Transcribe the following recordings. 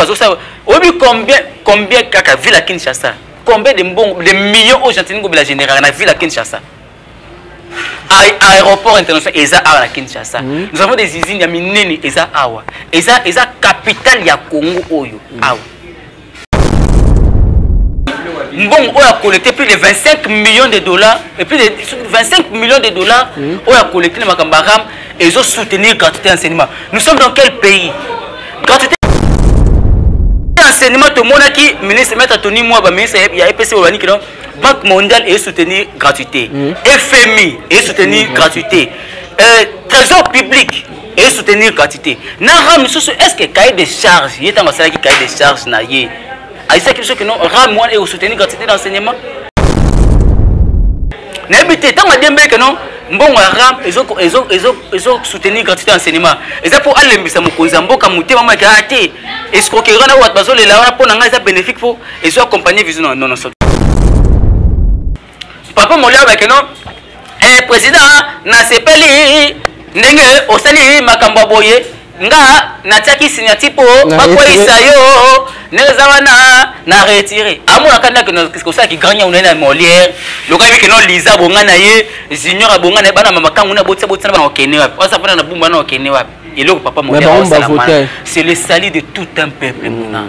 Bazosala, oyebi combien, combien kaka ville ya Kinshasa, combien de mbongo, de millions oyo Gentiny Ngobila généraka na ville ya Kinshasa? Aéroport international eza awa na Kinshasa. Nous avons des usines ya minene eza awa, eza capitale ya Congo oyo. Awa mbongo oyo acollecte plus de 25 millions de dollars et plus de 25 millions de dollars oyo acollecte na makambo ya RAM ezosoutenir gratuité enseignement. Nous sommes dans quel pays? Gratuité enseignement, tomonaki ministre maître Tony Mwaba, ministre ya EPC, obaniki non, Banque mondiale esoutenir gratuité, FMI esoutenir gratuité, Trésor public esoutenir gratuité. Na RAM lisusu, est ce que cahier de charge ye, ntango asalaki cahier de charge na ye, ayisaki biso ke non, RAM wana ekosoutenir gratuité d'enseignement? Nayebi te. Ntango adembeli ke non, mbongo ya RAM ezosoutenir gratuité d'enseignement, eza mpo alembisa mokonzi ya mboka motema moyeke a te escroquerie wana oyo bato bazolela wana. Mpo na ngai eza bénéfique mpo ezo accompagner vision. Non, non, papa Molia bake non, président, nasepeli ndenge osali makambo ya boye. Nga natiaki signature mpo bakweyisa yo ndenge eza wana na retire. Amonaka ndake kosalaki grand nyau na Molière lokola yebi keno Liza abonga na ye, Junior abonga na ye, bana mamakangu na botia botia na bana okende wapi, osa fana na bumba na okende wapi. Eloko papa Molière osala, c'est le salut de tout un peuple, muna.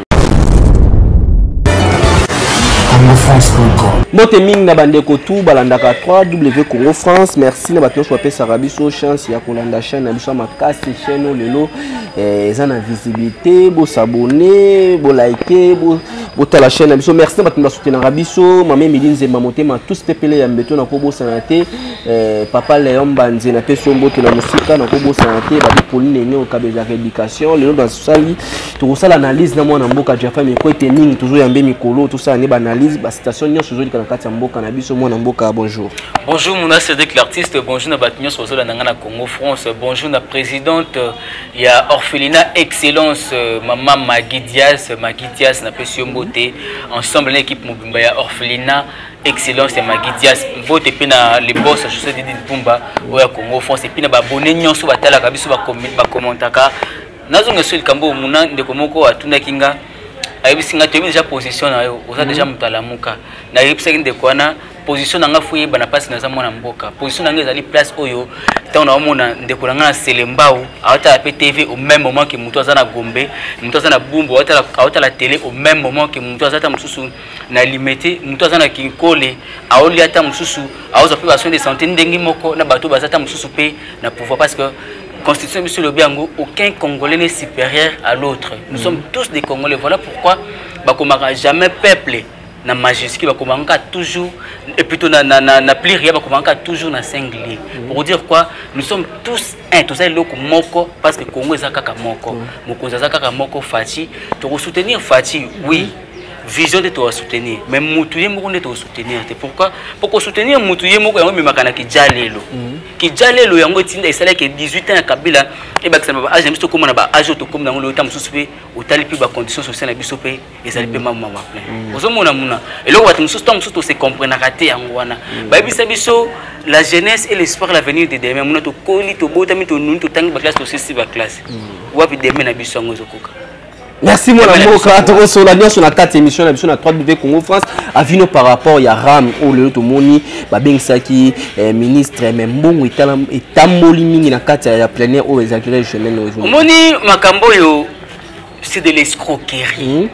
Congofrance.com. Mbote mingi na bandeko tu balandaka 3W Congo France. Merci na bato nyonso bapesaka biso chance ya kolanda chaîne na biso ya makasi, chaîne oyo lelo eza na visibilité. Bosabonner, bolike, botala chaîne na biso. Merci na bato basoutenaka biso, mama Emili Nzemba, motema tous pepele ya mbeto. Nakobosana te papa Léon Banze, napesi yo mbote na mosika. Nakobosana te babi Pauline Ene okabezaka éducation. Lelo nasali, tokosala analyse na mwana mboka Jafa Mikwete. Mingi tozoyambe mikolo, tosala nde baanalyse, basituation nyonso ezolika na kati ya mboka na biso. Mwana mboka, bonjour. Bonjour Mouna Cédric l'artiste, bonjour na bato nyonso bazolanda nga na Congo France, bonjour na présidente ya orphelinat Excellence, mama Magui Dias. Magui Dias, napesi yo mbote ensemble na équipe mobimba ya orphelinat Excellence ya Magui Dias. Mbote mpe na le boss José Didi Pumba oyo ya Congo France, et puis na baabonnés nyonso batalaka biso, bakommentaka. Nazonga so likambo oyo muna ndeko moko atundaki nga, ayebisi nga: "Toyebi déjà position na yo, oza déjà moto alamuka." Nayebisaki ndeko wana, position na nga fo yeba na mpasi, naza mwana mboka. Position na nga ezali place oyo ntango naomona ndeko na nga na Selembao aotala mpe TV au même moment ke moto aza na Gombe, moto aza na Bumbu aotala télé au même moment ke moto aza ata mosusu na Limete, moto aza na Kinkole aolia ata mosusu, aozwa mpe basoin de santé ndenge moko na bato baza ata mosusu mpe na pouvoir, parce que constitution biso elobi yango: aucun Congolais n'est supérieur à l'autre, nous sommes tous des Congolais. Voilà pourquoi bakomaka jamais peuple na majuscule, bakomaka toujours et plutôt na pluriel, bakomaka toujours na singulier. Pour dire quoi? Nous sommes tous un, toza eloko moko, parce que Congo eza kaka moko, mokonzi aza kaka moko, Fatshi. Tokosoutenir Fatshi, oui, vision nde tokosoutenir, mais mutu ye moko nde tokosoutenir te. Pourquoi? Po kosoutenir mutu ye moko, yango ememaka na kijalelo. Kijalelo yango etinda esalaki 18 ans ya Kabila, ebakisa na baage na biso, tokóma na baage oyo tokómi nango lelo. Ta mosusu mpe otali mpe bacondition sociale na biso mpe ezali mpe mama plein. Ozomona muna eloko bato mosusu, ntango mosusu tose comprenaka te. Yango wana bayebisa biso: la jeunesse et l'espoir, l'avenir de demain. Muna tokoli, tobotami, tonuni, totangi baclasse, tosisi baclasse, wapi demain na biso? Yango ezokoka. Merci mwana mboka. Tokosola nyonso na kati ya émission na biso na 3W Congo France. Avino par rapport ya RAM oyo lelo tomoni babengisaki ministre, mais mbongo etamboli mingi na kati ya plénière oyo ezalaki régional oyo. Omoni makambo oyo, c'est de l'escroquerie.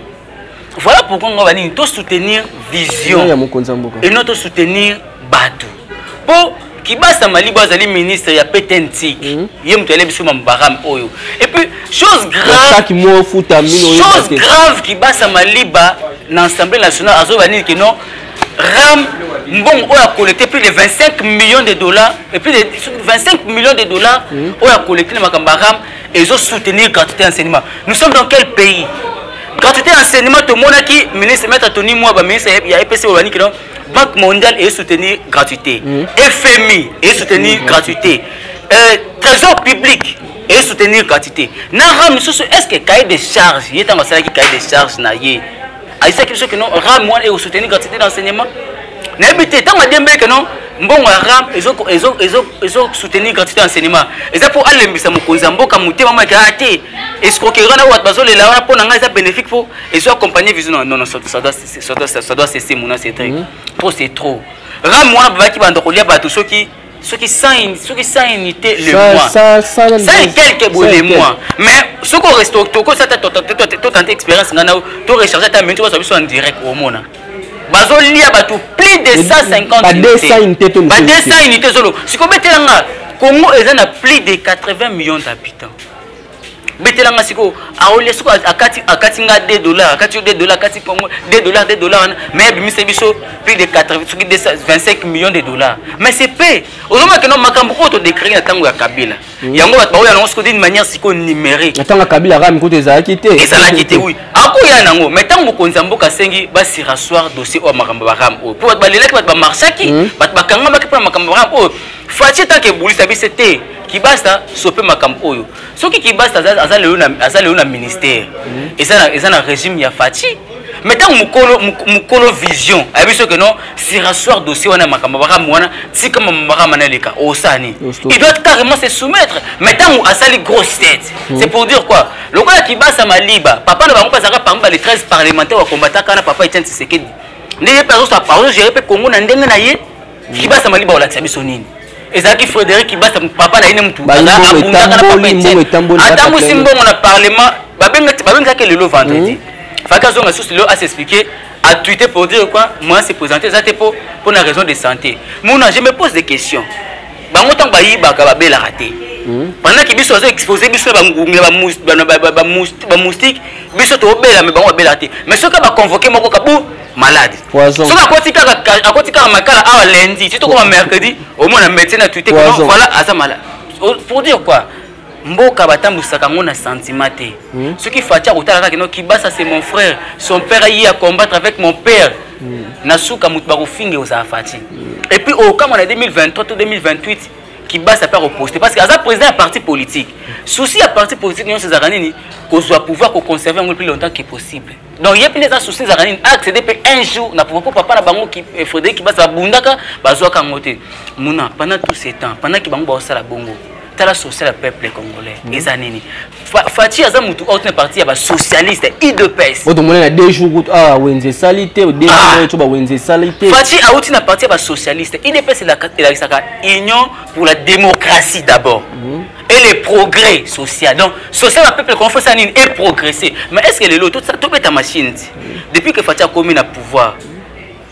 Voilà pourquoi nga banini tosoutenir vision ya mokonzi ya mboka et non tosoutenir bato. Mpo Kibasa Malibo azali ministre ya PTNTIC, ye moto ayele biso mambaram oyo. Et puis chose grave, chaque mois futa mino. Chose grave, Kibasa Maliba na Assemblée nationale azoba nini? Ke non, RAM mbongo oyo acollecte plus de 25 millions de dollars et plus de 25 millions de dollars oyo acollecte na makambo ya RAM ezosoutenir gratuité enseignement. Nous sommes dans quel pays? Gratuité enseignement, tomonaki ministre maître Tony Mwaba, ministre ya EPC, oyo baniki non, Banque mondiale esoutenir gratuité, FMI esoutenir gratuité, Trésor public esoutenir gratuité. Na RAM lisusu, est ce que cahier de charge ye, ntango asalaki cahier de charge na ye, ayisaki biso ke non, RAM wana ekosoutenir gratuité d'enseignement? Nayebi te. Ntango adembeli ke non, Mbongo ya RAM ezo soutenir gratuité enseignement. Eza mpo alembisa mokonzi ya mboka motema maki a te escroquerie wana oyo bato bazolela wana mpo na ngai eza bénéfique mpo ezo accompagner vision. Non, non, non, ça doit cesser, mona Cédric. Trop, c'est trop. RAM wana babaki banda kolia bato soki 100, soki 100 unité le mois, 100 et quelques boye le mois. Mais soki oreste, tokosata totenter expérience ngai na to recharge ata minute, bazwa biso en direct, omona bazolia bato plus de 150. Ba 200 unité to. Ba 200 unité ezolo. Sikoyo betelanga, Congo eza na plus de 80 millions d'habitants. Betelanga sikoyo, aolia sikoyo akati nga 2 dollars, akati yo 2 dollars, akati Congo 2 dollars, 2 dollars wana, mais abimisa biso plus de 80, soki 25 millions de dollars. Mais c'est peu. Ozomona keno makambo oyo todécréer na ntango ya Kabila, yango bato baoya nango sikoyo d'une manière sikoyo numérique. Na ntango ya Kabila, RAM kutu ezalaki te. Ezalaki te, oui, akoya nango. Mais ntango mokonzi ya mboka asengi basurasseoir dossier oyo, makambo ya baRAM oyo, mpo bato balelaki, bato bamarchaki, bato bakangamaki mpona makambo ya baRAM oyo, Fatshi tant que bulisa biso te, Kibasa sope makambo oyo. Soki Kibasa aza lelo na ministère, eza na régime ya Fatshi. Mais ntango mokolo vision ayebi soki non, surasseoir dossier wana, makambo baRAM wana, tika makambo wana eleka, osala nini? Il doit carrément se soumettre. Mais ntango asali grosse tête, c'est pour dire quoi? Lokola Kibasa Maliba, papa na bango mpe azalaka parmi ba les 13 parlementaires bakombataka na papa Etienne Tshisekedi, ndenge mpe azogérer mpe Congo na ndenge na ye. Kibasa Maliba olakisa biso nini? Ezalaki Frédéric Kibasa, papa na ye, ne mutu abundaka na papa Etienne, atambusi mbongo na parlement. Babengaki lelo vendredi, faki azonga susu lelo as'expliquer. A tweeté pour dire quoi? Moi se présenter eza te mpo na raison de santé. Muna, je me pose des questions. Bango ntango bayibaka, babelaka te, pendant que biso bazo expose biso na bangungi, bamoustique, biso tobela, mais bango babelaka te. Mais soki baconvoquer moko kabu malade, soki akoti kaka makala awa lundi, si tokoma mercredi, omona médecin na tweeté, voilà, aza malade. Pour dire quoi? Mboka batambwisaka yango na sentiment te. Soki Fatshi akotala kaka no Kibasa, c'est mon frère, son père ayi à combattre avec mon père, na suka moto bakofinga ozala Fatshi. Et puis okama na 2023 to 2028, Kibasa mpe akoposte, parce que aza président ya parti politique. Souci ya parti politique nyonso ezalaka nini? Kozwa pouvoir, koconserver yango le plus longtemps que possible. Donc ye mpe eza souci ezalaka nini? Accéder mpe un jour na pouvoir, mpo papa na bango Frédéric Kibasa babundaka, bazwaka yango te. Muna, pendant tout ce temps, pendant que bango baosala bongo, tala social ya peuple congolais eza nini? Fatshi aza mutu oyo na parti ya basocialiste, UDPS. Oyo tomoni na 2 jours kutu awa, wenze esali te, 2 jours to bawenze esali te. Fatshi awuti na parti ya basocialiste, UDPS elakisaka Union pour la démocratie d'abord et le progrès social. Donc social ya peuple congolais ça nini? Et progresser. Mais est ce que lelo tobeta machine ti depuis que Fatshi akomi na pouvoir,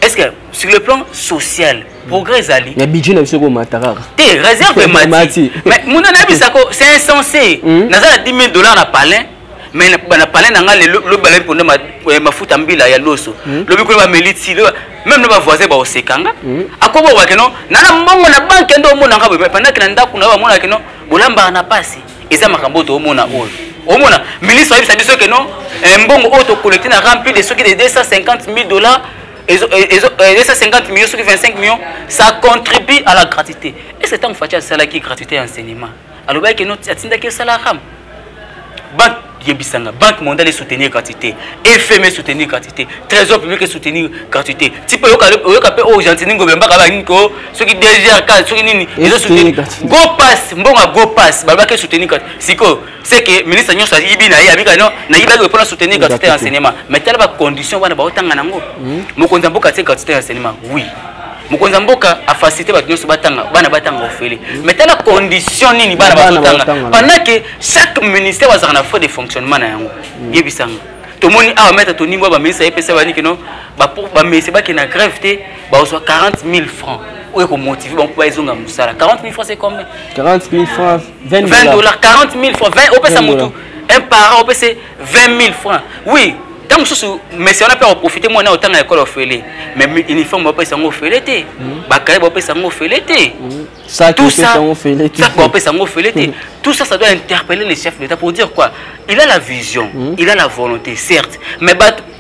est ce que sur le plan social progrès ezali? Na budget na biso ekomata kaka. Te, réserve emati. Mais muna nayebisako, c'est insensé. Naza na 10 000 $ na palin, mais na palin na nga lelo lobi balai mponda mafuta mbila ya loso, lobi kuna bameli ti même na bavoisin baosekanga. Akobokake no nana mbongo na banque nde omonanga boye, pendant que na ndako na yo bamonaka no bolambaka na pasi. Eza makambo oyo toomona, oyo omona ministre ayebisa biso ke non, mbongo oyo tocollecte na RAM, plus de soki de 250 000 dollars, 250 millions, soki 25 millions, ça contribue à la gratuité. Et c'est ntango Fatshi asalaki gratuité ya enseignement, alobaki no atindaki esala RAM. Banque, yebisanga, Banque mondiale esoutenir gratuité, FMI esoutenir gratuité, Trésor public esoutenir gratuité, ti mpe oyoka mpe oyo Gentiny Ngobila Mbaka banini ko soki DGRK soki nini ezosoutenir go pass, mbongo ya go pass balobaki esoutenir gratuité. Sikoyo c'est que ministre nyonso ayibi na ye, abika no nayibaki mpona soutenir gratuité ya enseignement. Mais tala bacondition wana baotanga nango. Mokonzi ya mboka atie gratuité ya enseignement, oui, mokonzi ya mboka afacilité bato nyonso batanga, bana batanga ofele. Mais tala condition nini bana bazotanga, pendant que chaque ministère bazalaka na frais de fonctionnement na yango. Yebisanga, tomoni awa maître Tonimbo, baministre ayepesa baniki no bamese bakende na grève te, bazwa 40 000 francs oyo ekomotiver bango mpo baezonga mosala. 40 000 francs, c'est combien? 40 000 francs, 20 dollars. 40 000 francs, 20 opesa motu, un parent opesa 20 000 francs, oui. Ntango mosusu mese wana mpe akoprofite, mwana otanga ekole ofele, mais uniforme bapesa yango ofele te, bacahier bapesa yango ofele te, tout ça, sac bapesa yango ofele te. Tout ça, ça doit interpeller les chefs d'État. Pour dire quoi? Il a la vision, il a la volonté, certes, mais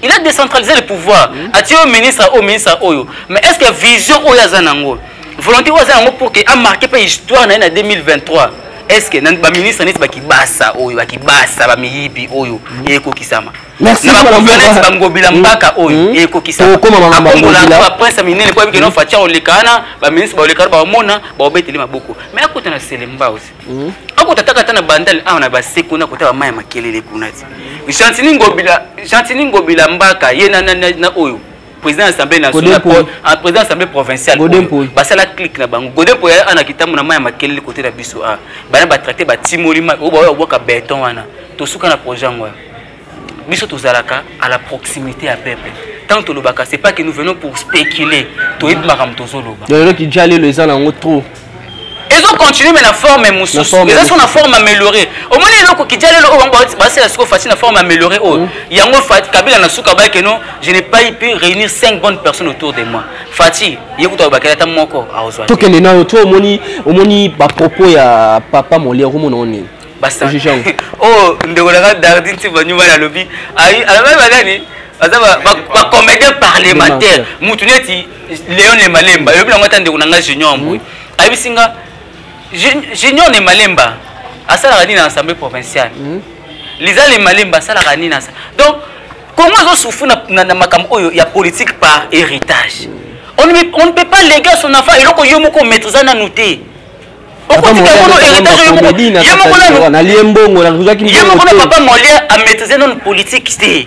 il a décentralisé le pouvoir, atie oyo ministre, oyo ministre oyo. Mais est ce que vision oyo aza nango, volonté oyo aza yango pour que amarquer mpe histoire na ye na 2023? Est ce que baministre neti bakibasa oyo, bakibasa, bamiyibi oyo, ekokisama? Na bagouverneur neti bangobila mbaka oyo, ekokisama? Akombola baprince ya minene po abikeno Fatshi oleka wana, baministre baoleka wana, baomona baobeteli maboko. Mais akota na Selembao, akota taka ata na Bandale awa na base kuna, kota bamai ya makelele kuna ti Gentiny Ngobila, Gentiny Ngobila mbaka ye na oyo président assemblée nationale, président assemblée provinciale, basala clique na bango. Godé Mpoy ana kitambo na mai ya makelele kote na biso a bana batracteur batimoli mai oyo baoyo babwaka béton wana. Tosuka na projet yango. Biso tozalaka à la proximité ya peuple. Tant tolobaka, c'est pas que nous venons pour spéculer, toyebi makambo tozoloba. Lelo kidja lelo eza nango trop. Ezocontinue, mais na forme mosusu, eza so na forme améliorée. Omoni eloko kidia lelo oyo bango basala sikoyo Fatshi na forme améliorée oyo yango Kabila na suka bayeke non, je n'ai pas pu réunir cinq bonnes personnes autour de moi. Fatshi ye kuta bakeli ata moko aozwa. Tokende nayo to omoni bapropos ya papa Molière, omona o nini? Oyo ndeko nanga Dardi Ntimba Nyuma alobi, alobi banani baza bacomédien parlementaire, mutu neti Léon Nemalemba elobi nango. Ata ndeko nanga Junior Mbui ayebisi nga, Junior Nemalemba asalaka nini na assemblée provinciale? Liza Nemalemba asalaka nini? Donc Congo ezosouffrir na makambo oyo ya politique par héritage. On ne peut pas léguer son enfant eloko yo moko maîtrise nanu te. Okotika ngono héritage ye moko nanu. Nalie mbongo. Ye moko na papa Molière amaîtrise nanu politique te.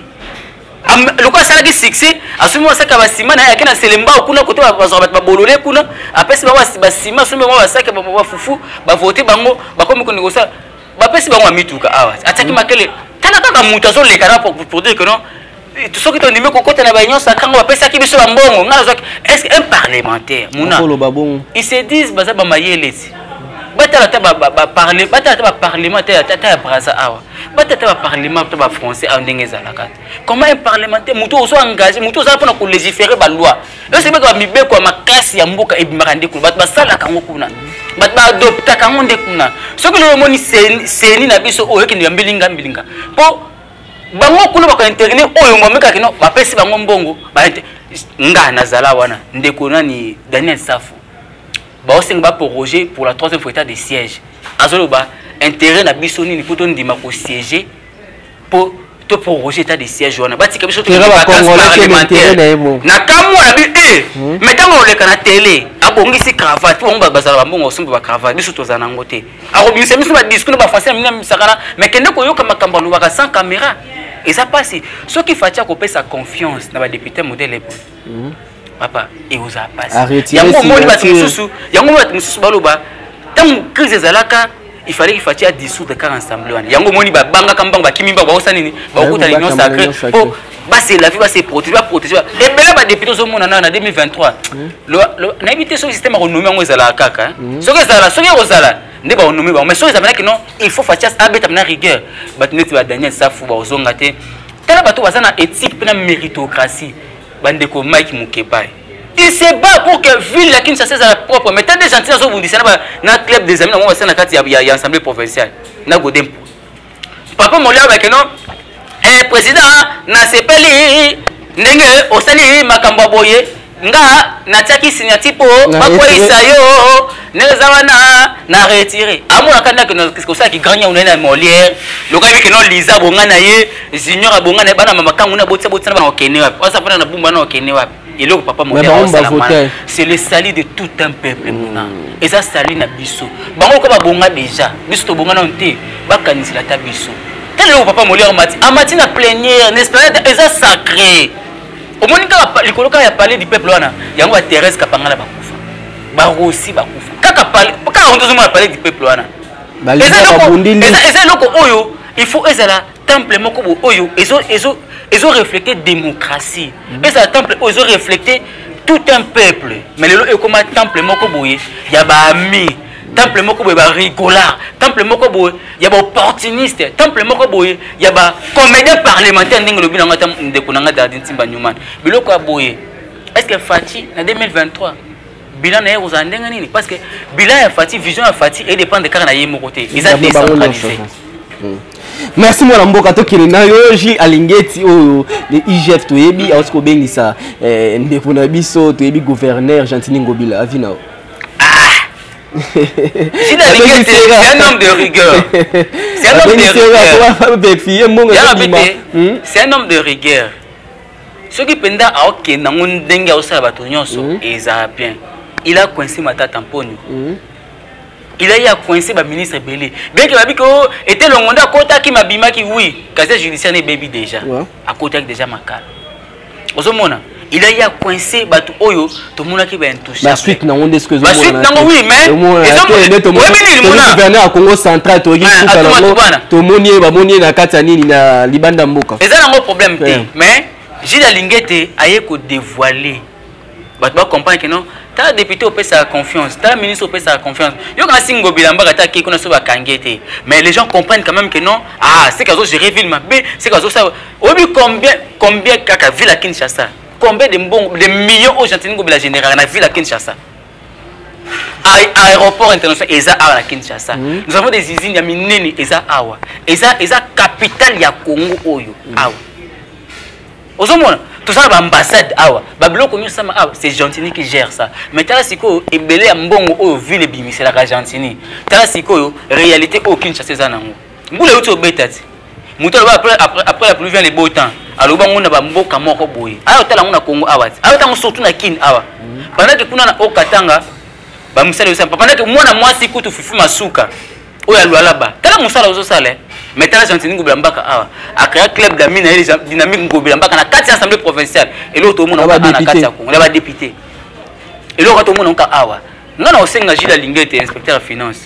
Lokola asalaki succès, asombi basaka basima na ye, ake na Selembao kuna kote bazwaka bato babolole kuna, apesi bango basima, asombi bango basaki bafufu, bavote bango, bakomi konde kosala, bapesi bango bamituka awa, atiaki makele. Tala kaka moto azoleka na pour dire que non, soki tondimi kokota na baunion sacrée, bapesaki biso bambongo, ngai nazwaki. Est ce que un parlementaire muna, ils se disent baza bamayele ti, batala ata batala ata baparlement ata ya Braza awa, batala ata baparlement ata bafrançais awa ndenge ezalaka te. Comment un parlementaire, moto ozo engagé, moto ozala mpona kolégiférer baloi, esebeka bamibeko ya makasi ya mboka ebimaka nde kuna, bato basalaka yango kuna, bato baadoptaka yango nde kuna. Soki lelo omoni CENI na biso oyo ekende ya mbilinga mbilinga, mpo bango kuna bakointervenir, oyo bamekaki no bapesi bango mbongo. Nga nazala wana, ndeko nani, Daniel Safo, baosenga baproroger pour la troisième fois état de siège. Azoloba intérêt na biso nini mpo tondima kosiéger, mpo toproroger état de siège wana, batika biso parlementaire na kamwa na bi e. Mais ntango oleka na télé, abongisi cravate, mpo bango bazala bambongo osomba bacravate, biso tozala nango te. Akobimisa biso badiscours na bafrançais na misakana, mais kende koyoka makambo alobaka sans caméra, eza mpasi. Soki Fatshi akopesa confiance na badéputé modèle eboye, papa, ekozala mpasi. Yango omoni bato mosusu, yango bato mosusu baloba ntango crise ezalaka, il fallait qu'il Fatshi adissoudre kaka ensemble wana. Yango omoni babangaka mbango, bakimi mbango, bakosa nini, bakokuta l'union sacrée po baselavi, base protéger, baprotéger ebele badéputé. Ozomona na 2023, nayebi te soki système akonommer yango ezalaka kaka, soki ezala, soki ekozala nde bakonommer bango. Mais soki ezalaki non, il faut Fatshi abeta na rigueur bato neti badaniel Safu, bakozonga te. Tala bato baza na éthique mpe na méritocratie, bandeko Mike Mukebai, il se bat pour que ville ya Kinshasa ezala propre. Mais tande Gentiny azobundisa na club des amis nango basala na kati ya assemblée provinciale na Godé Mpoy. Papa Molière bake non, eh, président, nasepeli ndenge osali makambo ya boye, nga natiaki signature mpo bakweyisa yo ndenge eza wana na retire. Amonaka ndake kosalaki grand nyango na Molière, lokola yebi keno Liza abonga na ye, Junior abonga na ye, bana mamakangu na botisa botisa na bana okende wapi, osa fana na Bumba na okende wapi. Eloko papa Molière osala wana, c'est le salut de tout un peuple. Muna eza salut na biso. Bango ko babonga déjà, biso tobonga nano te, bakanisela ata biso. Tala eloko papa Molière amati, amati na plénière, na esplanade, eza sacré. Omoni kaka likolo kaka ya palais du peuple wana, yango ba Thérèse Kapangala bakufa, barosi bakufa kaka kaka ngo tozomona palais du peuple wana. Eza eloko oyo il faut ezala temple moko boye oyo ezorefléter démocratie, ezala temple oyo ezorefléter tout un peuple. Mais lelo ekoma temple moko boye ya baami, temple moko boye barigolard, temple moko boye ya baopportuniste, temple moko boye ya bacomédien parlementaire. Ndenge lobi nanga ata ndeko nanga Dardi Ntimba Newman, biloko ya boye, est ce que Fatshi na 2023 bilan na ye kozala ndenge nini? Parce que bilan ya Fatshi, vision ya Fatshi edépendre kaka na ye moko te, eza décentralisé. Merci mwana mboka. Tokende na yo J Alingeti oyo le IGF, toyebi awuti kobengisa ndeko na biso, toyebi gouverneur Gentiny Ngobila, avi na yo. Ah! Jules Alingete, c'est un homme de rigueur. C'est un homme de rigueur. C'est un homme de rigueur. Soki mpenza aokende yango ndenge aosala bato nyonso, ezala bien. Il a coincé Matata Mponyo. Il a eu à coincer baministre ebele, bien que babiki o ete longo nde akotaki mabimaki. Oui, casier judiciaire ebebi déjà. Akotaki déjà makala. Ozomona, il a eu à coincer bato oyo tomonaki baintouchable. Basuite nango nde soki Basuite nango, oui, mais oyebi nini, mona gouverneur ya Congo Central, toyoki suka nango, tomoni ye, bamoni ye na kati ya nini, na libanda mboka. Eza nango problème te, mais Jules Alingete aye kodévoiler, bato bacomprendre que non, tala député opesaka confiance, tala ministre opesaka confiance. Yokanga si Ngobila Mbaka ata akei kuna, so bakangi te, mais les gens comprennent quand même que non, ah, c'est qu'azogérer ville mabe, c'est qu'azosala. Oyebi combien kaka ville ya Kinshasa, combien de mbongo, de millions oyo Gentiny Ngobila généraka na ville ya Kinshasa? Aéroport international eza awa na Kinshasa. Nous avons des usines ya minene eza awa, eza capitale ya Congo oyo. Awa ozomona tozala baambassade awa, babiloko nyonso sama awa, c'est Gentiny qui gère ça. Mais tala sikoyo ebele ya mbongo oyo ville ebimiselaka Gentiny. Tala sikoyo réalité oyo Kinshasa eza nango. Mbula euti obeta ti moto aloba après la pluie vient le beau temps. Aloba ngo na bamboka moko boye, aya otala yango na Congo awa ti, aya otango surtout na Kine awa, pendant que kuna na Okatanga bamisala ezosala, pendant que mwana mwasi kutu Fifi Masuka oyo alwalaba, tala mosala ozosala. Mais tala Gentiny Ngobila Mbaka awa, acréa club d'amis na ye Dynamique Ngobila Mbaka na kati ya assemblée provinciale. Eloko tomona na kati ya Congo na badéputé, eloko tomona nka awa. Nga na osenga Jules Alingete, inspecteur ya finance,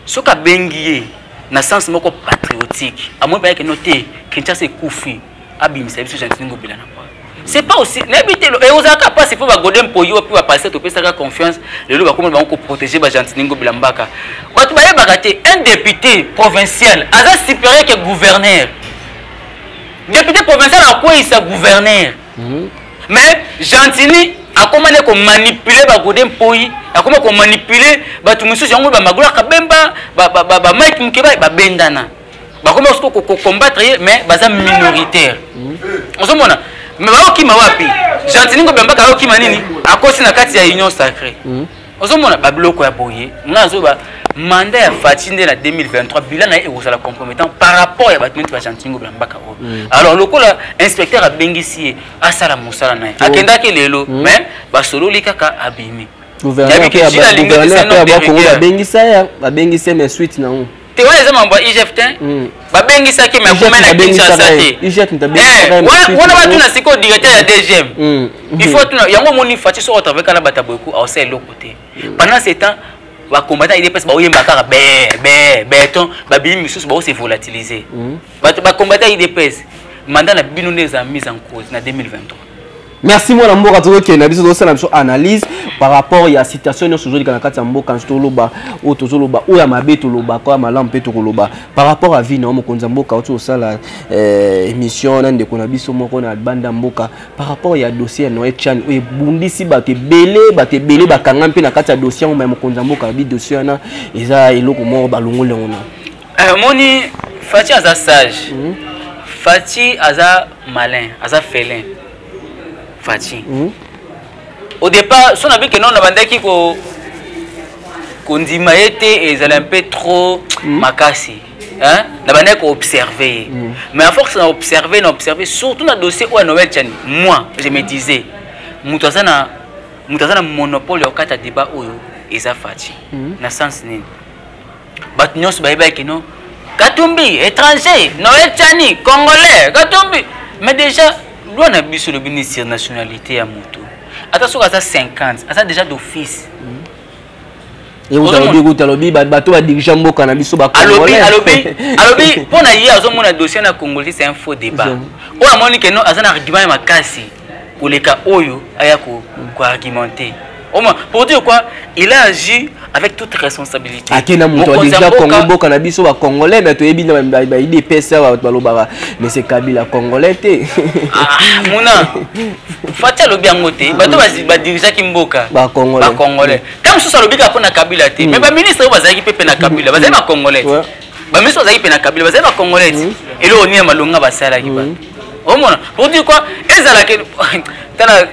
soki abengi ye na sens moko patriotique, amoni bayaki no te, Kinshasa ekufi, abimisa biso Gentiny Ngobila na kwa. C'est pas aussi, nayebi te, ozalaka mpasi mpo baGodé Mpoyi mpe bapasteur topesaka confiance, lelo bakoma bango koprotéger baGentiny Ngobila Mbaka. Bato bayebaka te, un député provincial aza supérieur que gouverneur. Député provincial akweyisa gouverneur. Mais Gentiny akoma nde komanipuler baGodé Mpoyi, akoma komanipuler bato mosusu yango, baMagloire Kabemba, baMike Mukeba, babendana, bakoma siko kocombattre ye, mais baza minoritaire. Ozomona, mais baokima wapi? Gentiny Ngobila Mbaka aokima nini? Akosi na kati ya Union sacrée. Ozomona babiloko ya boye. Nga nazoba mandat ya Fatshi nde na 2023, bilan na ye ekozala compromettant par rapport ya bato neti baGentiny Ngobila Mbaka oyo. Alors lokola inspecteur abengisi ye asala mosala na ye, akendaki lelo, mais basololi kaka, abimi. Gouverneur mpe ya Kongo babengisa ye, babengisa ye, mais suite nango? Te, wana eza mambo ya IGF te. Babengisaki, mais akoma na Kinshasa te. Wana batuna sikoyo directeur ya DGM, il faut tuna yango. Omoni, Fatshi soki otravaille kala bato ya boyeku, aosala eloko te. Pendant ce temps bacombattant UDPS baoyemba kaka be be beton, babimi misusu baose volatiliser. Bato bacombattant UDPS, mandat na bino nde eza mise en cause na 2023. Merci mwana mboka. Tozokende na biso, tozosala biso analyse par rapport ya situation nyonso ozolika na kati ya mboka. Nyonso toloba oyo tozoloba, oyo ya mabe tolobaka, oyo ya malamu mpe tokoloba. Par rapport à vie na yo, mokonzi ya mboka oti osala émission na ndeko na biso moko na banda mboka par rapport ya dossier ya Noël Tshiani oyo ebundisi bato ebele, bato ebele bakanga mpe na kati ya dossier yango. Mokonzi ya mboka abi dossier wana eza eloko moko balongoli yango na Omoni, Fatshi aza sage. Fatshi aza malin, aza félin, Fatshi. Au départ so nabi ke non, nabandaki ko kondima ye te, ezala un peu trop makasi, hein? Nabandaki koobserve ye. Mais à force na observe, na observe, surtout na dossier oyo ya Noël Tshiani, moi je me disais, moto aza na monopole ya kokata débat oyo eza Fatshi. Na sens nini? Bato nyonso bayebaki non, Katumbi étranger, Noël Tshiani congolais, Katumbi. Mais déjà loi na biso elobi ni sur nationalité ya moto, ata soki aza 50, aza déjà d'office. Ekuta alobi bato badirige mboka na biso. Alobi mpo na ye azomona dossier na congolais, c'est un faux débat. Oyo amoni ke non, aza na argument ya makasi koleka oyo aya koargumenter. Au moins, pour dire quoi, il a agi avec toute responsabilité. Ake na moto déjà Congo, mboka na biso bacongolais, mais toyebi na baUDPS awa, bato balobaka mais c'est Kabila congolais te. Ah, muna Fatshi alobi yango te, bato badirigeaki mboka bacongolais. Ntango mosusu alobi kaka mpo na Kabila te, mais baministre oyo bazalaki mpe na Kabila bazali bacongolais te. Baministre bazalaki mpe na Kabila bazali bacongolais te. Eloko nini ya malonga basalaki bato? Omona, pour dire quoi, ezalaki tala.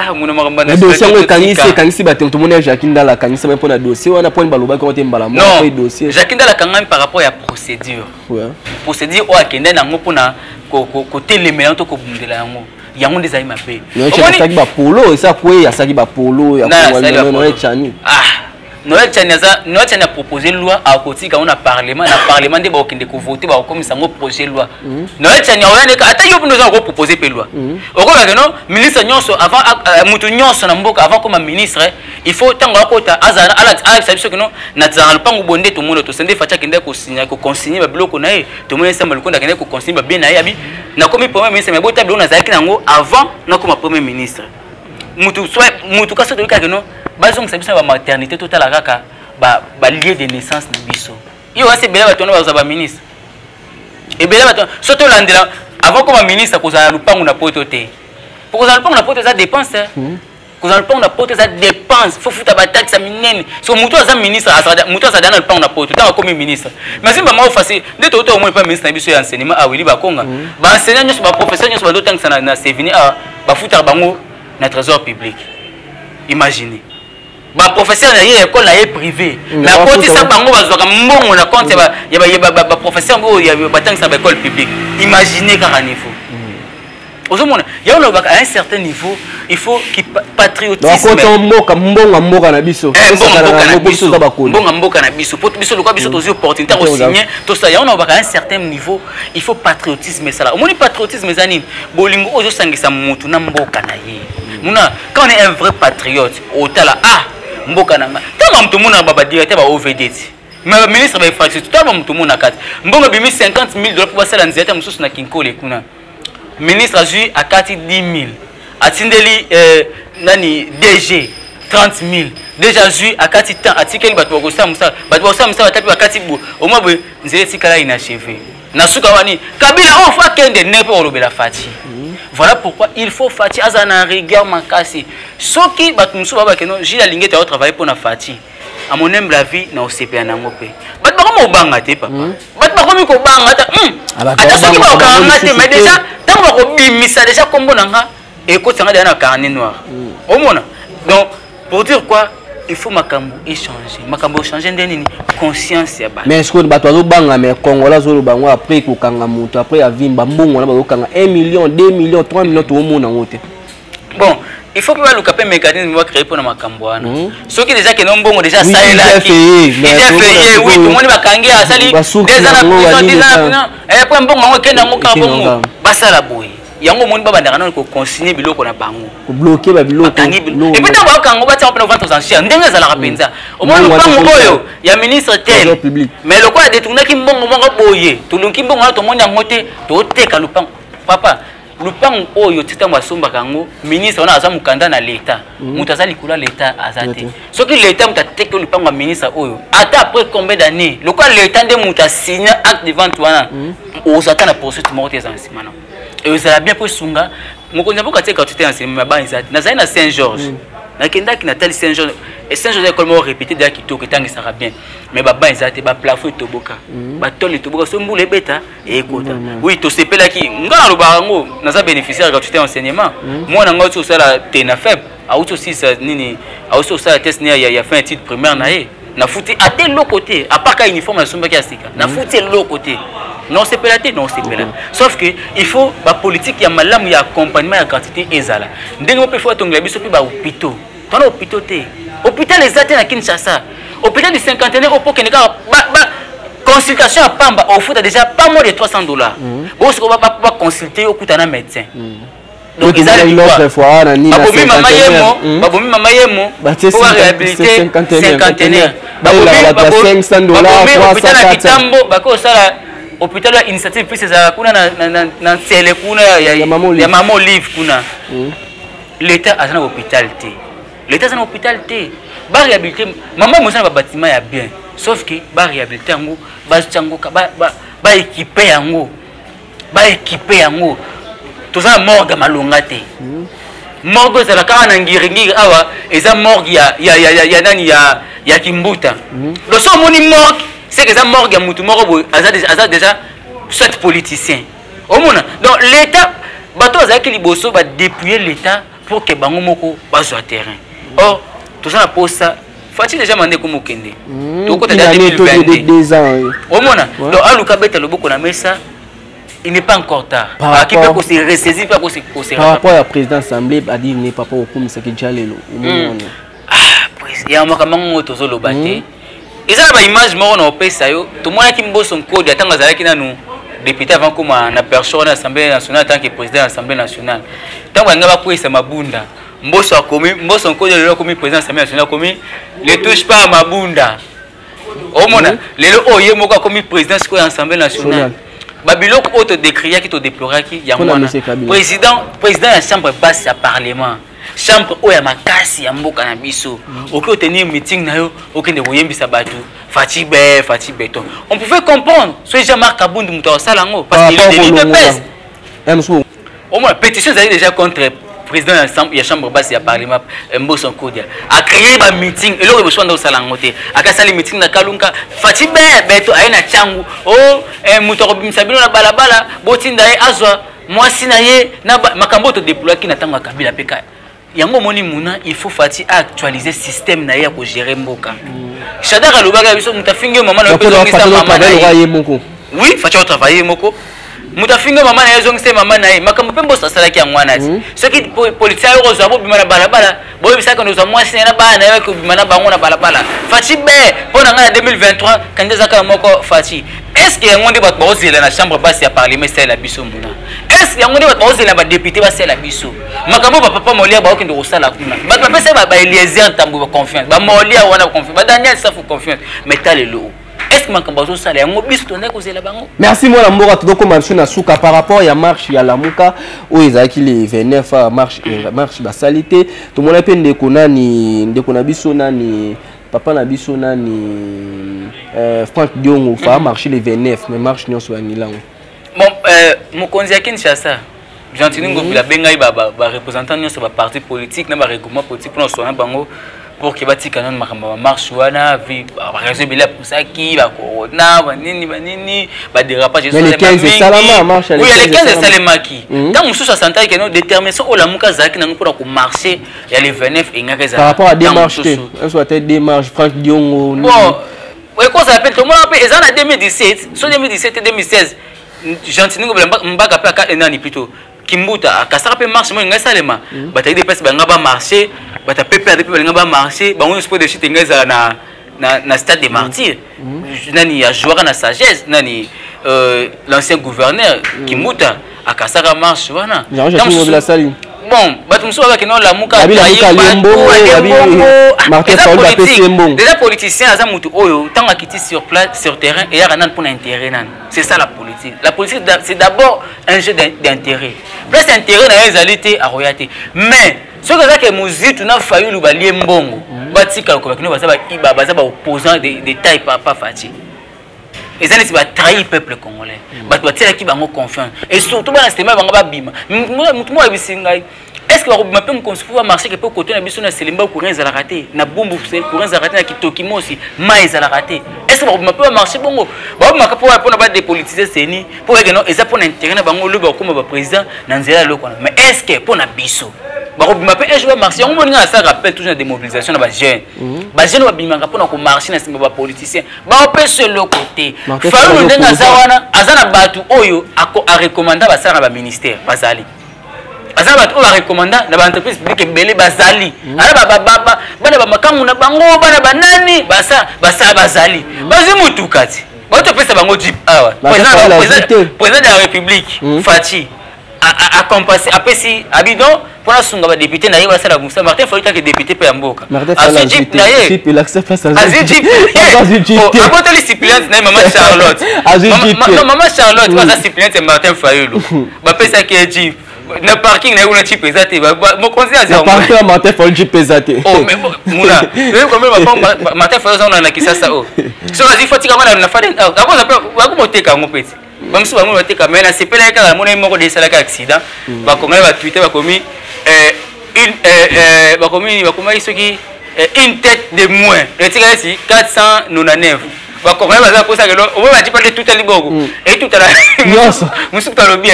Ah, mona makambo na dossier yango ekangisi, ekangisi bato. Tomoni ya Jacques Ndala akangisi mpo na dossier wana, mponi balobaki yango te mbala moko dossier. Jacques Ndala akangami par rapport ya procédure. Procédure oyo akende nango mpona kotelemela yango to kobundela yango, yango nde ezali mabe. Asalaki bapolo, esa kwe asalaki bapolo ya Noël Tshiani. Ah, Noël Tshiani aza, Noël Tshiani a proposé loi, akotika yango na parlement. Na parlement nde bakokende kovote, bakokomisa yango projet loi. Noël Tshiani aoya ndeka, ata yo mpona oza kopropose mpe loi, okobake no ministre nyonso avant, motu nyonso na mboka avant koma ministre, il faut ntango akota azala alakisa biso kino nazala na lopango boye. Nde tomoni tosende Fatshi akende koconsigne babiloko na ye. Tomoni Sama Lukonde akende koconsigne babien na ye, abi nakomi premier ministre, mais bota biloko nazalaki nango avant nakoma premier ministre. Mutu mutu kasi toyoki kaka no bazongisa biso na bamaternité, totala kaka balieu de naissance na biso. Yo wasi ebele bato wana bazwa baministre, ebele bato so tolandela avant koma ministre kozala na lupangu na poto te. Po kozala lupangu na poto eza dépense. Kozala lupangu na poto eza dépense, faut futa bataxe ya minene. So motu aza ministre, motu azala na lupangu na poto ntango akomi ministre. Mais simba moko facile nde touta omoni mpa ministre na biso ya enseignement awili bakonga, baenseignant nyonso, baprofesseur nyonso bazotangisa na Sevini awa, bafutaka bango na trésor public. Imagine baprofesseur na ye, école na ye privé, mais akotisa bango, bazwaka mbongo na compte ya baprofesseur oyo batangisa baécole publique. Imagine kaka niveau ozomona yango. Nalobaka, à un certain niveau il faut ki patriotisme. Mboka, mbongo mboka na biso. Mbongo mboka na biso, po biso lokola biso tozwi opportunité kosigne, tosala yango. Nalobaka, à un certain niveau il faut patriotisme esala. Omoni, patriotisme eza nini? Bolingo oyo ozosangisa motu na mboka na ye. Muna, quand on est un vrai patriote, otala: ah, mboka na nga. Ntango moto omonaka badirecteur ba OVD ti, mais baministre bainfrastructure, tala bamoto omona kati mbongo ebimi 50 000 dollars mpo basala nzela te mosusu na Kinkole kuna. Ministre azwi, akati 10 000, atindeli nani, DG 30 000. Déjà azwi, akati temps, atikeli bato bakosala mosala, bato bakosala mosala batapi, bakati boye, omwa boye, nzela etikala inachevé. Na suka wani Kabila oyo faut akende ndenge mpe kolobela Fatshi. Voilà pourquoi il faut Fatshi azala na rigueur makasi. Soki bato mosusu babake no Gilles alingi ete aotravaille mpo na Fatshi, à mon humble avis, na osepela nango mpe. Bato bakomi kobanga te, papa. Bato bakomi kobanga ata ata soki bakokanga te, mais déjà ntango bakobimisa déjà nkombo na nga, ekotisanga déjà na carnet noir. Omona, donc pour dire quoi, il faut makambo échanger, makambo échanger nde nini? Conscience ya bato. Mais est-ce que bato bazobanga? Mais Congolais azoloba yango après kokanga moto, après avimba mbongo wana bazokanga 1 million, 2 million, 3 million, toomona yango te. Bon, il faut mpe baluka mpe mécanisme bacréer mpona makambo wana. Soki déjà kende mbongo déjà asalelaki, oui, tomoni bakangi, asali 2 ans na prison, 10 ans na prison, après mbongo yango ekende yango kaka bongo. Basala boye yango, omoni, babandaka nano koconsigne biloko na bango. Kobloquer babiloko. Et puis ntango bakango, batia mpena vente aux enchères ndenge ezalaka mpenza. Omoni lopango oyo ya ministre tel, mais lokola détournaki mbongo moko boye, toluki mbongo wana, tomoni yango te, toteka lopango. Papa, lupango oyo ti ntango asombaka yango, ministre wana aza mokanda na leta, moto aza likolo ya leta aza te. Soki leta moto ateki lupango ya ministre oyo, ata après combien d'année, lokola leta nde moto asigne acte de vente wana, ozwa ata na poursuite moko te. Eza na nsima na ezala bien mpo esunga mokonzi ya mboka. Tie gratuité ya enseignement, bana eza te. Nazali na Saint Georges, nakendaki, natali Saint Georges. Saint Georges, école moko répété deya kitoko, etangisaka bien, mais baban eza te, baplafond etoboka, batole etoboka, so mbula ebeta ekota. Oui, tosepelaki. Nga nalobaka yango, naza bénéficiaire gratuité ya enseignement. Mwana nga auti kosala te na feb, auti osilisa nini, auti kosala test ni ya fin étude primaire na ye. Nafuti ate eloko te, à part ka uniforme nasombaki ya sika, nafuti eloko te. Naosepela te, naosepela, sauf que il faut bapolitique ya malamu ya accompagnement ya gratuité ezala ndenge moko mpe. Faut atongela biso mpe bahôpitaux. Twana hôpitaux te, hôpital eza te na Kinshasa. Hôpital du Cinquantenaire, opo okende kaka consultation ya pamba, ofuta déjà pas moins de 300 dollars. Bosiko baconsulte, okuta na médecin. Donc babomi mama yemo, babomi mama yemo po baréhabilité Cinquantenaire. Babomi hôpital ya Kitambo, bake kosala hôpital ya Initiative Plus, ezalaka kuna na Nsele kuna ya Mama Olive kuna. L'état aza na hôpital te, l'état aza na hôpital te. Baréhabilité mama mosa na babatiment ya bien, sauf que baréhabilité yango, batia yango, baéquipe yango, baéquipe yango. Toza na morgue malonga te. Morgue ezala kaka na Ngiringiri awa, eza morgue ya nani, ya Kimbuta. Donc so omoni morgue, c'est que eza morgue ya mutu moko boye aza déjà soit politicien. Omona, donc l'état, bato bazalaki liboso badépouille l'état. Pour que bango moko bazwa terrain. Or toza na posa Fatshi déjà mande komokende. Tokota 2022. Omona, donc aluka beta loboko na mesa, il n'est pas encore tard. Par Qui peut se ressaisir, peut se Par rapport à la présidence assemblée, a dit n'est pas pour comme ça que Jalelo. Ah, ya makambo ngo tozoloba te. Eza na baimage moko na opesa yo. Tomonaki Mboso Nkodia ntango azalaki nanu député avant koma na perchoir na Assemblée nationale en tant que président de l'Assemblée nationale. Ntango balinga bakweyisa Mabunda, Mboso akomi, Mboso Nkodia lelo akomi président de l'Assemblée nationale, akomi ne touche pas à Mabunda. Omona lelo oyo ye moko akomi président sikoyo ya Assemblée nationale. Babiloko oyo todécriaki, todeploraki yango wana. Président ya chambre basse ya parlement, chambre oyo ya makasi ya mboka na biso, okoki otenir meeting na yo, okende koyembisa bato Fatshi be, Fatshi béton. On pouvait comprendre soki Jean-Marc Kabund moto akosala yango, parce qu'il est de l'UDPS. Omona pétition ezali déjà contre président ya chambre basse ya parlement, Mboso Nkodia acréé bameeting. Eloko liboso wana osala yango te. Akasali meeting na Kalunga, Fatshi be beto, aye na Tshangu o moto akobimisa bino na balabala, botinda ye azwa mwasi na ye na makambo oyo todéployaki na ntango ya Kabila. Mpe kaka yango omoni muna, il faut Fatshi aactualiser système na ye ya kogérer mboka. Shadary alobaka biso, moto afingi yo mama na yo mpe ezongisa mama na ye. Oui, Fatshi aotravaille moko. Moto afingi mama na ye, ezongisa mama na ye. Makambo mpe Mboso asalaki yango wana ti soki politicien ayo kozwa, bobima na balabala, boyebisaka ozwa mwasi na ye na bana na ye, kobima na bango na balabala. Fatshi be, mpo na ngai na 2023 candidat eza kaka moko, Fatshi. Est ce que yango nde bato bakozela na chambre basse ya parlement esalela biso mbuna? Est ce que yango nde bato bakozela badéputé basalela biso makambo? Bapapa Molière baokende kosala kuna, bato bapesa baEliezer Ntambo baconfiance, baMolière wana confiance, baDaniel Safu confiance, mais talelo, est ce que makambo azosala yango biso tondaki kozela bango? Merci mwana mboka. Tozokoma biso na suka. Par rapport ya marche ya Lamuka oyo ezalaki le 29, marche basali te. Tomona mpe ndeko nani, ndeko na biso nani, papa na biso nani, Frank Diongo fa marche le 29, mais marche nyonso ya milango. Bon, mokonzi ya Kinshasa Gentiny Ngobila abengai bareprésentant nyonso baparti politique na baregroupement politique mpona koswana bango pour ke batika nano makambo ya bamarche wana. Vi baraison ebele apusaki, bacorona, banini banini, badérapage. Mais le 15 esalama, marche ya le Oui, ya le 15 15 esalama. Esalemaki. Ntango mosusu asantaki keno détermination oyo Lamuka azalaki nango mpona komarche ya le 29 engaki. Par rapport à démarche te, soit te démarche Frank Diongo? Bon, ekozala mpe, tomona mpe eza na 2017, so 2017 te 2016, Gentiny Ngobila Mbaka mpe aka nani, plutôt Kimbuta akasaka mpe marche mo engai esalema. Bato ya UDPS balinga bamarche, bato ya PPRD mpe balinga bamarche, bango nyonso mpo de chute engai ezala na stade des Martyrs. Nani ajouaka na sagesse? Nani, l'ancien gouverneur Kimbuta akasaka marche wana. Jean Ntango Ngobila asali. Bon, bato mosusu babaki no Lamuka Babi Lamuka alie mbongo, babi Martin Fayulu apesi ye mbongo. Déjà politicien aza motu oyo ntango akiti sur place, sur terrain, eyaka nani mpona intérêt nani. C'est ça la politique. La politique, c'est d'abord un jeu d'intérêt. Place intérêt na ye ezali te, akoya te. Mais soki ezake Mozitu na Fayulu balie mbongo, batikala kobakino baza baopposant de taille. Papa Fatshi eza neti batrahi peuple congolais. Bato batielaki bango confiance et surtout bana sema bango babima. Motu moko ayebisi ngai: est ce que bakobima mpe mokonzi mpo bamarche ke mpe kote na biso na Selemba courant ezalaka te, na Bumbu courant ezalaka te, na Kitoki mosi mai ezalaka te? Est ce que bakobima mpe bamarche bongo? Bakobimaka mpo mpona badépolitise CENI, mpo bayeke no eza mpona intérêt na bango, lobi bakokoma baprésident na nzela ya eloko wana. Mais est ce que mpo na biso bakobima mpe un jour bamarche yango? Moninga asala rappel toujours na démobilisation na bajeune. Bajeune babimaka mpona komarche na nsima bapoliticien, baopesa eloko te. Martin Fayulu Fayulu ndenge aza opposant. wana, aza na bato oyo arekomanda basala na baministère, bazali, aza na bato oyo barekomanda na baentreprise publique ebele, bazali aza bana bamakangu na bango, bana banani basala, bazali, bazwi mutuka ti baotopesa bango jeep awa. Martin Fayulu azwi te. Président de la République Fatshi acompensé, apesi abidon mpona sunga badéputé na ye basala mosala. Martin Fayulu take député mpe ya mboka, Martin Fayulu azwi azwi jeep te. na ye. Jeep elakisa place azwi. Azwi jeep. Azwi jeep Oh, te. abotoli suppléante na ye, mama Charlotte. Azwi jeep te. Non, mama Charlotte oyo aza suppléante ya Martin Fayulu, bapesaki ye jeep. Na parking na ye kuna jeep eza te. Mokonzi azwi Na yango. parking ya Martin Fayulu jeep eza te. Oh, mais bon, muna oyebi combien bapango Martin Fayulu aza na Kisasa oyo? Soki azwi, fatika ngo na fade, akoza mpe bakomoteka yango mpe ti bamosusu bango bateka. Mais nasepelaki kaka namona ye moko de esalaki accident. Bakongaki batwite, bakomi bakomi, bakomaki soki une tête de moins, etikali eti 499. Bakongolais baza kosa kelo obo bati pale tutali bongo etutala nyonso. Mosusu talobi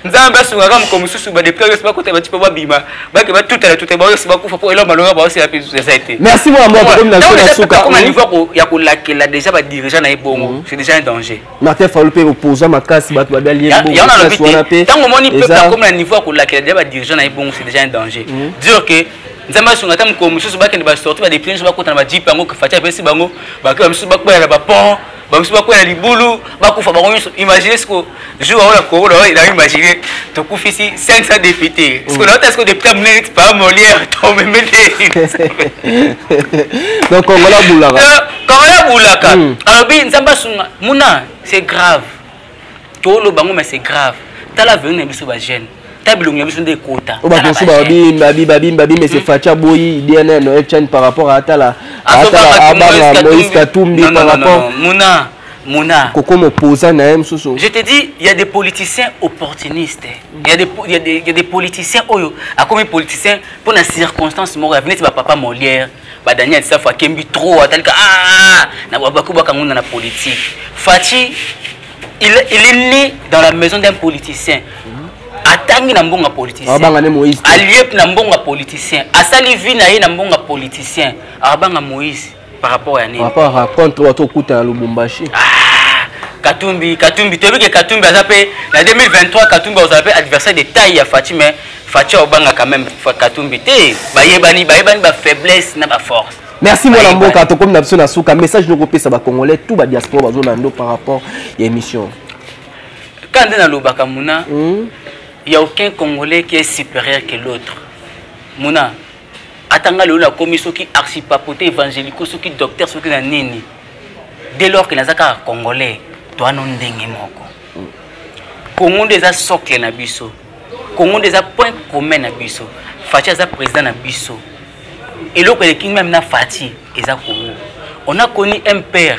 Nzambe asungaka moko mosusu, badéputés nyonso bakota bati mpo babima, bake batutala tutala, bango nyonso bakufa mpo eloko malonga baosela mpe eza te. Merci, mwana mboka, tokomi na biso na suka. Koma niveau ya kolakela déjà badirigeants na ye bongo, c'est déjà un danger. Martin Fayulu mpe opposant makasi, bato babi alie. Yango nalobi te, ntango omoni peuple akomi na niveau ya kolakela déjà badirigeants na ye bongo, c'est déjà un danger. Dire que Nzambe asunga ata mokolo mosusu bakende basorti, badéputés nyonso bakota na bajeep yango Fatshi apesi bango, bake, bamisusu bakwela na bapont, bamisusu bakwela libulu, bakufa bango nyonso. Imagine siko jour yango na Congo, na imagine tokufisi 500 députés, siko naota siko député ya monene pa Molière tomeme te. Donc Kongola abulaka. Kongola abulaka. Alobi Nzambe asunga muna, c'est grave, toloba yango, mais c'est grave. Tala avenir na biso, bajeune, ta bilongi na biso nde ekota. Oyo bato mosusu babi babi babi, mais c'est Fatshi aboyi idée na Noël Tshiani par rapport à atala abanga Moïse Katumbi par rapport Muna, muna. Kokoma opposant na ye mosusu. Je te dis, il y a des politiciens opportunistes, il y a des politiciens oyo akomi politicien mpo na circonstance moko ya neti bapapa Molière, baDaniel Safu, akembi trop, atalika ah, na bakobaka ngunda na politique. Fatshi, il est né dans la maison d'un politicien, atangi na mbongo ya politicien, abanga ne Moïse. Alie na mbongo ya politicien, asali vie na ye na mbongo ya politicien, abanga Moïse par rapport ya nini? Par rapport à contre bato okuta na Lubumbashi. Ah, Katumbi, Katumbi, toyebi ke Katumbi aza mpe na 2023. Katumbi azala mpe adversaire de taille ya Fatshi, mais Fatshi aobanga quand même Katumbi te. Bayebani, bayebani bafaiblesse na baforce. Merci, mwana mboka, tokomi na biso na suka. Message nokopesa bacongolais tout badiaspora bazolanda par rapport ya émission? Quand nde nalobaka, muna, il y a aucun Congolais qui est supérieur que l'autre. Muna, atanga lelo nakomi soki archipapote évangélico, soki docteur, soki na nini, dès lors que naza kaka Congolais, toano ndenge moko. Congo nde eza socle na biso, Congo nde eza point commun na biso. Fatshi aza président na biso, eloko eleki même na Fatshi eza Congo. On a connu un père,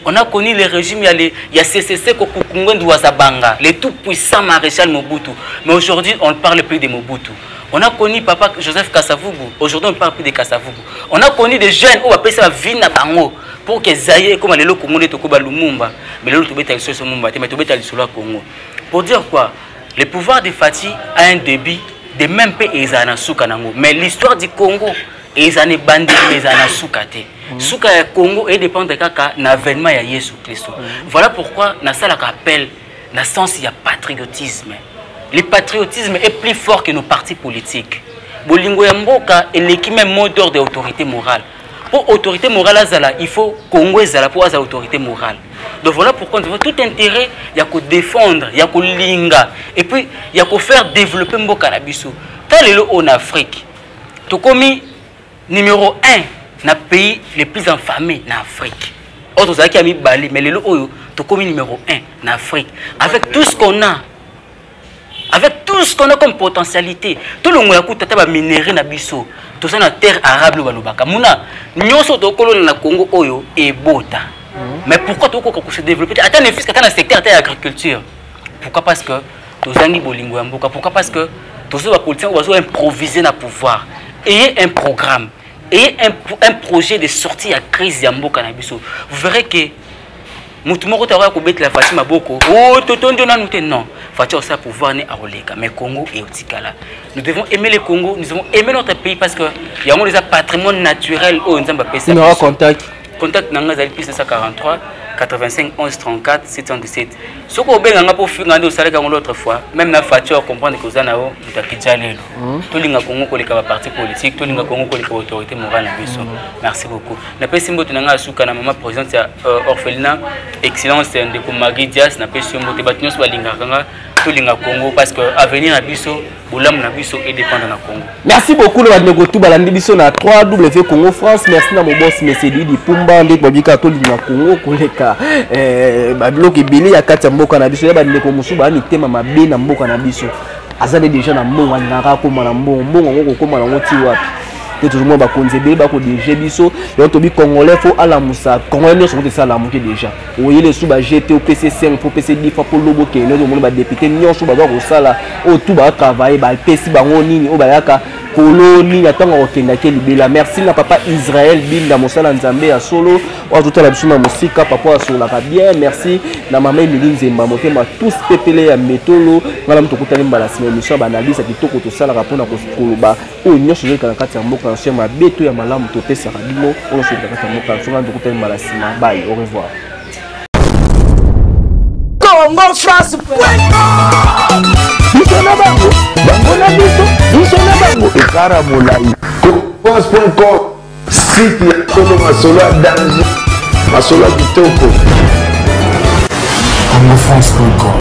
on a connu le régime, il y a CCC Ngbendu wa Za Banga, le tout puissant maréchal Mobutu. Mais aujourd'hui, on ne parle plus de Mobutu. On a connu papa Joseph Kasavubu. Aujourd'hui, on ne parle plus de Kasavubu. On a connu des jeunes oyo bapesa vie na bango pour que Zaïre comme lelo Congo nde tokoba Lumumba. Mais lelo tobeta lisolo Lumumba te, mais tobeta lisolo ya Congo. Pour dire quoi? Le pouvoir de Fatshi a un début, de même pe ezala na suka nango. Mais l'histoire du Congo ezala na ebandeli, ezala na suka te. Suka ya Congo edépendre kaka na avènement ya Yesu Kristo. Voilà pourquoi nasalaka appel na sens ya patriotisme. Le patriotisme est plus fort que nos partis politiques. Bolingo ya mboka eleki même mot d'ordre ya autorité morale. Mpo autorité morale azala, il faut Congo ezala mpo azala autorité morale. Donc voilà pourquoi nous avons tout intérêt ya kodéfendre, ya kolinga et puis ya kofaire développer mboka na biso. Ta lelo oyo na Afrique, tokomi numéro 1 na pays les plus affamés na Afrique. Oyo tozalaki ya mibale, mais lelo oyo tokomi numéro 1 na Afrique, avec tout ce qu'on a, avec tout ce qu'on a comme potentialité. Tolongola kuta ata baminerais na biso, toza na terre arable oyo balobaka. Muna, nyonso tokolona na Congo oyo ebota, mais pourquoi tokoka kose développer te, ata ne fût-ce ata na secteur ata ya agriculture? Pourquoi? Parce que tozangi bolingo ya mboka. Pourquoi? Parce que tozo bapoliticien oyo bazo improviser na pouvoir. Ayez un programme, ayez un projet de sortie ya crise ya mboka na biso, vous verrez que motu moko te akoya kobetela Fatshi maboko o totondi nanu te. Non, Fatshi akosala pouvoir ne akoleka, mais Congo eotikala. Nous devons aimer le Congo, nous devons aimer notre pays, parce que yango eza patrimoine naturel oyo Nzambe apesa. Numéro contact? Contact na ngai ezali plus 243 85 11 34 717. Soki obenganga mpo finga nde osalaki yango l'autre fois, même na Fatshi ocomprendre ke oza na yo moto akidja lelo. Tolinga Congo koleka baparti politique, tolinga Congo koleka baautorité morale na biso. Merci beaucoup. Napesi mbote na ngai ya suka na mama présidente ya orphelinat Excellence, ndeko Marie Dias, napesi yo mbote. Bato nyonso balingaka nga, tolinga Congo, parce que avenir na biso, bolamu na biso edépendre na Congo. Merci beaucoup na bandeko tu balandi biso na 3W Congo France. Merci na mobosi Mesedi Dipumba. Ndeko babika, tolinga Congo koleka babiloko ebele ya kati ya mboka na biso. Ya bandeko mosusu baa mitema mabe na mboka na biso, aza nde déjà na mbongo, alingaka akóma na mbongo. Mbongo yango kokóma nango ti wapi te? Tozomona bakonzi ebele bakodiriger biso. Yango tobi Congolais faut alamusa. Congolais nyonso kote esa alamuki déjà, oyele su bagt, opc 5 fo opc 10 fois mpo lobo okende. Omoni badéputés nyonso baza kosala oyo tu batravaille, bapesi bango nini oyo bayaka. likolo nini ntango akokendaki libela. Merci na papa Israel Binda, mosala Nzambe ya solo oyo azotala biso na mosika, papa oyo asololaka bien. Merci na mama Emili Nzemba, motema tous pepele ya metolo. Ngai na moto okutani mbala nsima, émission ya baanalyse ya kitoko tosalaka mpona koloba oyo nyonso ezoleka na kati ya mboka na biso, ya mabe to ya malamu, topesaka bino oyo nyonso eleka na kati ya mboka na biso. Ngai tokutani mbala nsima, bye, au revoir. Congo France. Biso na bango, bango na biso, biso na bango, ekara molai. France.com, site ya solo, masolo ya danger, masolo ya kitoko. congofrance.com.